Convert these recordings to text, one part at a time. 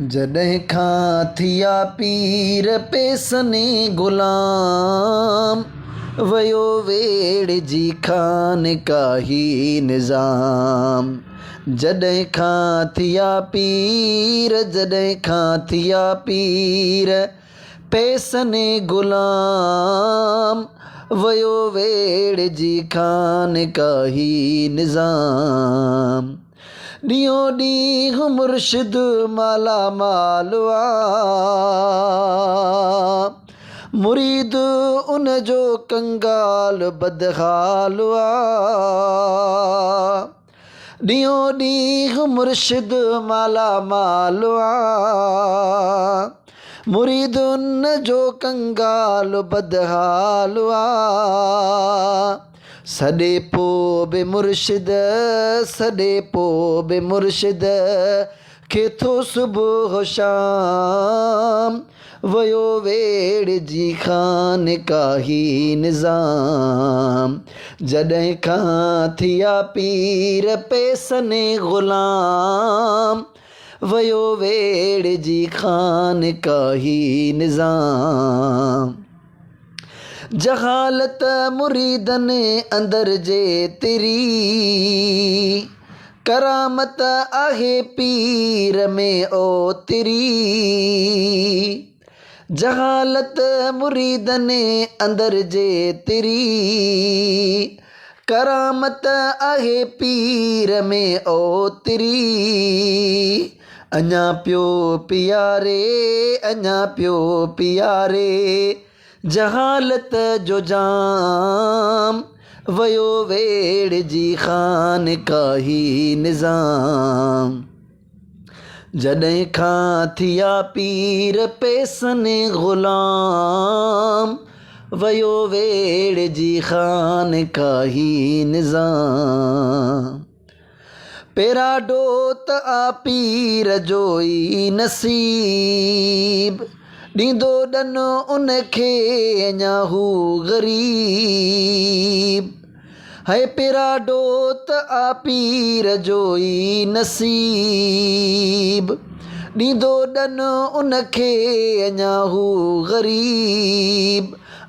جڏهن کان ٿيا پير پيسني غلام، ويو ويڙهجي خانقاهي نظام. جڏهن کان ٿيا پير، جڏهن کان ٿيا پير پيسني غلام، ويو ويڙهجي خانقاهي نظام. ڏينهون ڏينهن مرشد مالا مال آ، مريد ان جو ڪنگال بدحال آ. ڏينهون ڏينهن مرشد مالا مال آ، مريد ان جو ڪنگال بدحال آ. سڏي پو به مرشد، سڏي پو به مرشد کي ٿو صبح شام، ويو ويڙهجي خانقاهي نظام. جڏهن کان ٿيا پير پيسني غلام، ويو ويڙهجي خانقاهي نظام. جهالت مريدن اندر جيتري، ڪرامت آهي پير ۾ اوتري. جهالت مريدن اندر جيتري، ڪرامت آهي پير ۾ اوتري. اڃا پيو پياري، اڃا پيو پياري. جهالت جو جام، ويو ويڙهجي خانقاهي نظام. جڏهن کان ٿيا پير پيسن غلام، ويو ويڙهجي خانقاهي نظام. پيراڍو ته آ پير جو ئي نصيب، ڏيندو ڏن ان کي اڃا هو غريب. هي پيراڍو ته آ پير جو ئي نصيب، ڏيندو ڏن ان کي اڃا هو غريب.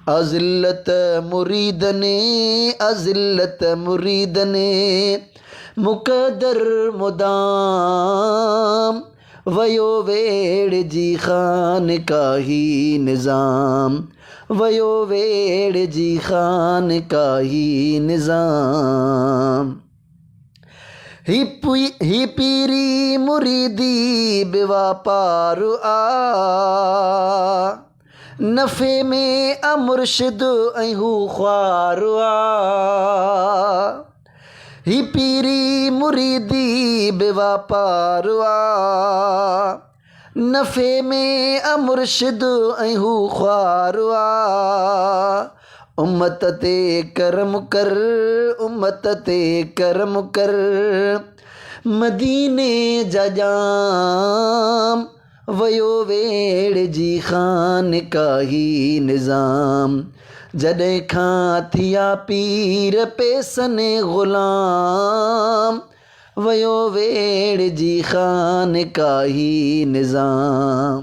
آ ذلت مريدن، آ ذلت مريدن، مقدر مدام، ويو ويڙهجي خانقاهي نظام، ويو ويڙهجي خانقاهي نظام. هي پيري مريدي به واپار آ. نفعي ۾ آ مرشد ۽ هو خوار آ. هي پيري مريدي به واپار آ. نفعي ۾ آ مرشد ۽ هو خوار آ. امت تي ڪرم ڪر، امت تي ڪرم ڪر، مديني جا ڄام. ويو ويڙهجي خانقاهي نظام، جڏهن کان ٿيا پير پيسن غلام، ويو ويڙهجي خانقاهي نظام.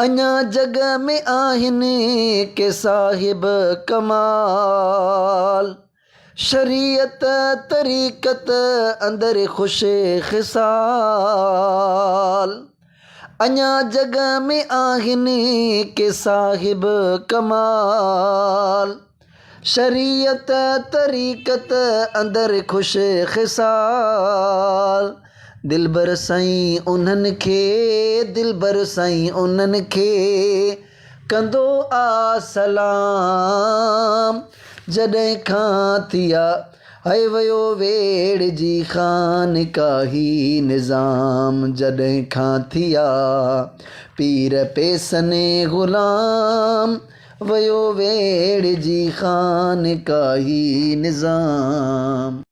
اڃا جڳ ۾ آهن ڪي صاحب ڪمال. شريعت طريقت اندر خوش خصال، اڃا جڳ ۾ آهن ڪي صاحب ڪمال. شريعت طريقت اندر خوش خصال، دلبر سائين انهن کي، دلبر سائين انهن کي. ڪندو آ سلام جڏهن کان ٿيا هي ويو ويڙهجي خانقاهي نظام جڏهن کان ٿيا پير پيسني غلام ويو ويڙهجي خانقاهي نظام.